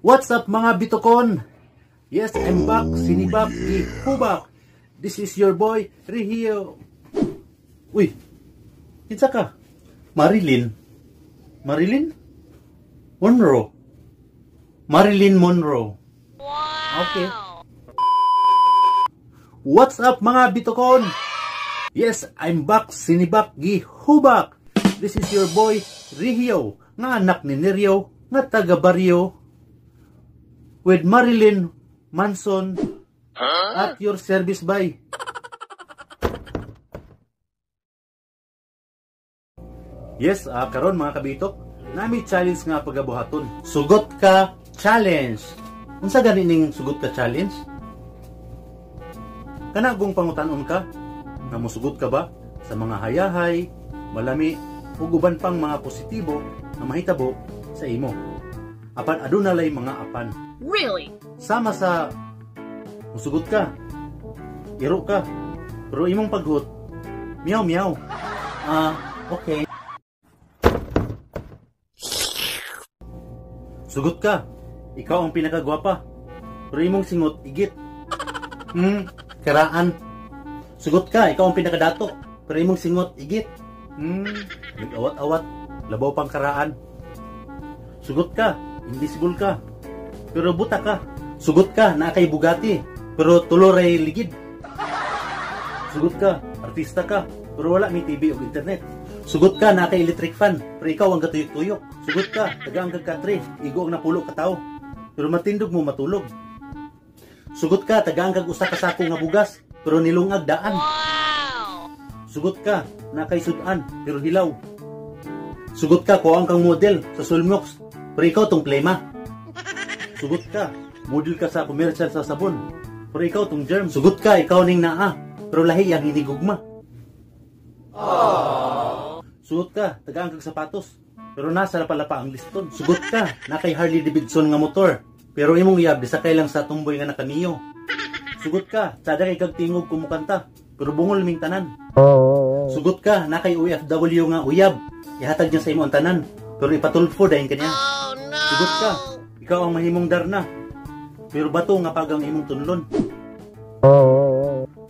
What's up, mga bitokon? Yes, I'm back, sinibak, ihubak. This is your boy, Rihio. Uy, kinsa ka? Marilyn. Marilyn? Monroe. Marilyn Monroe. Wow! Okay. What's up, mga bitokon? Yes, I'm back, sinibak, gihubak. This is your boy, Rihio, nga anak ni Neryo, nga taga baryo, with Marilyn Manson at your service by. Yes, karon mga kabitok, nami challenge nga pagabuhaton. Sugot ka challenge. Unsa gani ning sugot ka challenge? Kanagong pangutanon ka, nga mosugot ka ba sa mga hayahay, malami ug uban pang mga positibo nga mahitabo sa imo. Apan aduna lay mga apan. Really? Sama sa musugot ka, iro ka, pero imong paghut, miyaw miyaw. Okay. Sugot ka, ikaw ang pinakagwapa, pero imong singot, igit. Karaan. Sugot ka, ikaw ang pinakadato, pero imong singot, igit. Nag-awat-awat, labaw pang karaan. Sugot ka, invisible ka, pero buta ka. Sugot ka, naa kay Bugatti, pero tulo ray ligid. Sugot ka, artista ka, pero wala may TV o internet. Sugot ka, naa kay electric fan, pero ikaw ang gatuyok-tuyok. Sugot ka, tagaan kag katre, igo ang napulo ka tawo, pero matindog mo matulog. Sugot ka, tagaan kag usa ka sako nga bugas, pero nilungag daan. Wow! Sugot ka, naa kay sudan, pero hilaw. Sugot ka, kuha kang model sa Sulmox, pero ikaw tong plema. Sugot ka, model ka sa commercial sa sabon, pero ikaw tong germ. Sugot ka, ikaw ning naa, pero lahi ang hinigugma. Sugot ka, tagaan kag sapatos, pero nasa lapalapa ang liston. Sugot ka, na kay Harley Davidson nga motor, pero imong iyab disakay lang sa tumboy nga nakamiyo. Sugot ka, tsada kay kag tingog kumukanta, pero bungol ming tanan. Sugot ka, na kay OFW nga uyab, ihatag niya sa imo ang tanan, pero ipatulfo dahin kanya. Oh no! Sugot ka, ikaw ang mahimong darna, pero bato nga pagang imong tunlon.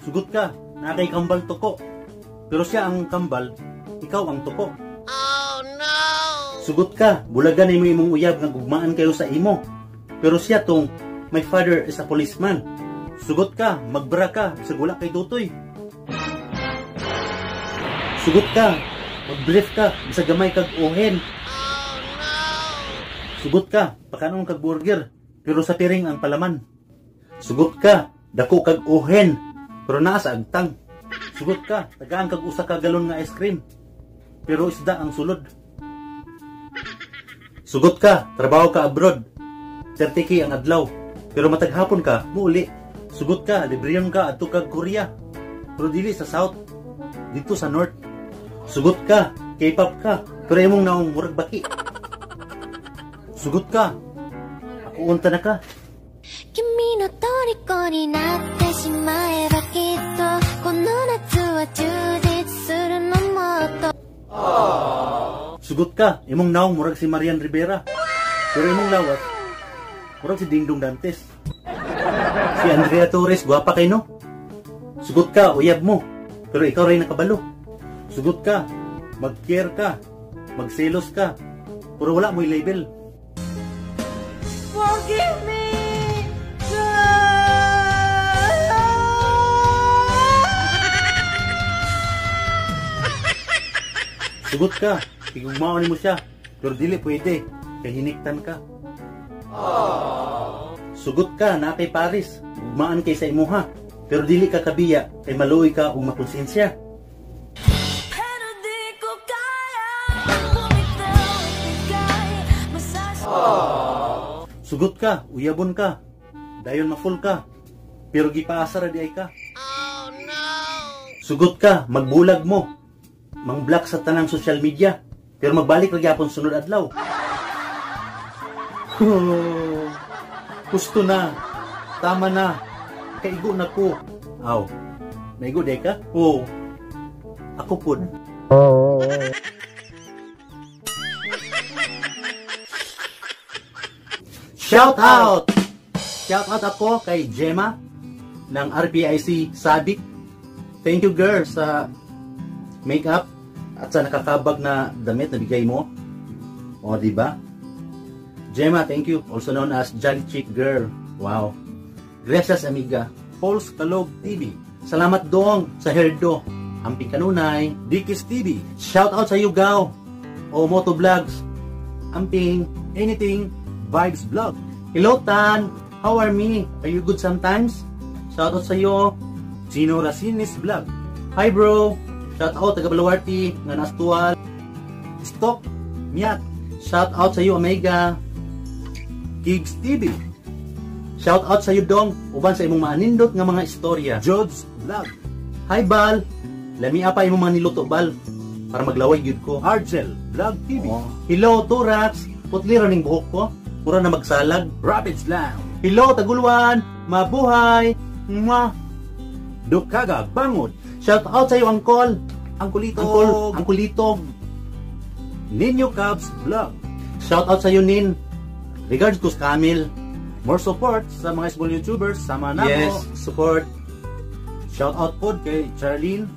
Sugot ka, na kay kambal tuko, pero siya ang kambal, ikaw ang tuko. Oh no! Sugot ka, bulagan nimo imong uyab nga gugmaan kayo sa imo, pero siya tong my father is a policeman. Sugot ka, magbra ka, bisag wala kay tutoy. Sugot ka, magbrief ka, bisag gamay kag ohen. Oh no! Sugot ka, pakanon kag burger, pero sa piring ang palaman. Sugot ka, dako kag ohen, pero naa sa agtang. Sugot ka, tagaan kag usa ka galon nga ice cream, pero isda ang sulod. Sugot ka, trabaho ka abroad, 30K ang adlaw, pero matag hapon ka, muuli. Sugot ka, libreyon ka adto kag Korea, pero dili sa South, dito sa North. Sugot ka, K-pop ka, pero imong naong murag baki. Sugot ka, ako unta na ka. 君の虜になってしまえばきっとこの夏は充実するのもっと。 Sugot ka, imong naong murag si Marian Rivera, pero imong lawas murag si Dingdong Dantes. Si Andrea Torres, gwapa kay no. Sugot ka, uyab mo, pero ikaw rin nakabalo. Sugot ka, mag-care ka, magselos ka, pero wala mo'y label. Forgive me. Sugot ka, higugmaon nimo siya, pero dili pwede, kay hiniktan ka. Sugot ka, naa kay Paris, gugmaan kay sa imuha, pero dili ka kabiya, kay maluoy ka ug makonsensya. Pero di ko kaya bumitaw at ika'y Sugot ka, uyabon ka, dayon ma-full ka, pero gipaasa ra di ay ka. Oh no! Sugot ka, magbulag mo, mang-block sa tanang social media, pero magbalik ra gyapon sunod adlaw. Gusto na, tama na, kaigo na ko. Aw, maigo di ka? Oo, ako pud. Shout out! Shout out ako kay Gemma ng RPIC Sabic. Thank you, girl, sa makeup at sa nakakabag na damit na bigay mo. O, di ba? Gemma, thank you. Also known as Jolly Chick Girl. Wow. Gracias, amiga. Paul's Kalog TV. Salamat, Dong, sa hairdo. Amping kanunay. Dikis TV. Shout out sa iyo, Gaw. O Moto Vlogs. Amping. Anything Vibes Vlog. Hello, Tan. How are me? Are you good sometimes? Shout out sa iyo. Gino Racines Vlog. Hi, bro. Shout out taga Baluarte nga nastual. Stock Miat. Shout out sa iyo, Omega. Gigs TV. Shout out sa iyo, Dong. Uban sa imong maanindot nga mga istorya. Jod's Vlog. Hi, Bal. Lami pa imong mga niluto, Bal. Para maglaway gyud ko. Argel Vlog TV. Oh. Hello, Turax. Putli ra ning buhok ko. Mura na magsalag. Rapid Slam. Hello, Tagulwan. Mabuhay. Mwah. Dukaga Bangod. Shout out sa iyo, Angkol. Ang kulitog. Angkol, ang kulitog. Ninyo Cubs Vlog. Shout out sa iyo, Nin. Regards ko sa Camille. More support sa mga small YouTubers sama nako. Yes, support. Shout out pod kay Charlene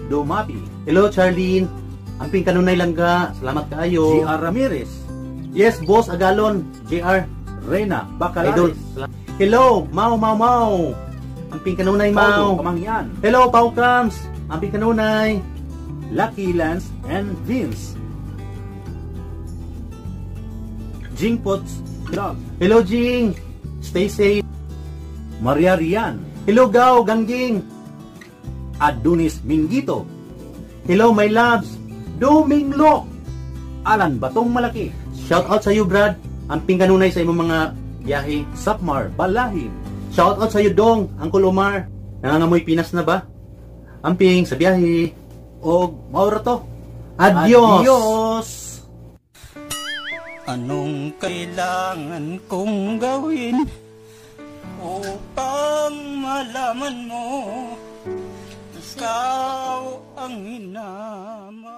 Dumapi. Hello, Charlene. Amping kanunay langga. Salamat kaayo. GR Ramirez. Yes, boss Agalon. JR. Reyna Idol. Bacalares. Hello, Mau Mau Mau. Amping kanunay, Paulo Mau. Kamangyan. Hello, Pau Cams. Amping kanunay. Lucky Lance and Vince. Jingpots Vlog. Hello, Jing. Stay safe. Maria Rian. Hello, Gao Gangging. Adonis Mingito. Hello, my loves. Dominglo. Alan Batong Malaki. Shout out sa iyo, Brad. Amping kanunay sa imong mga biyahe. Sapmar Balahim. Shout out sa iyo, Dong. Uncle Omar. Nangangamoy Pinas na ba? Amping sa biyahe. Og maura to. Adios. Adios. Anong kailangan kong gawin upang malaman mo ikaw ang hinamahal?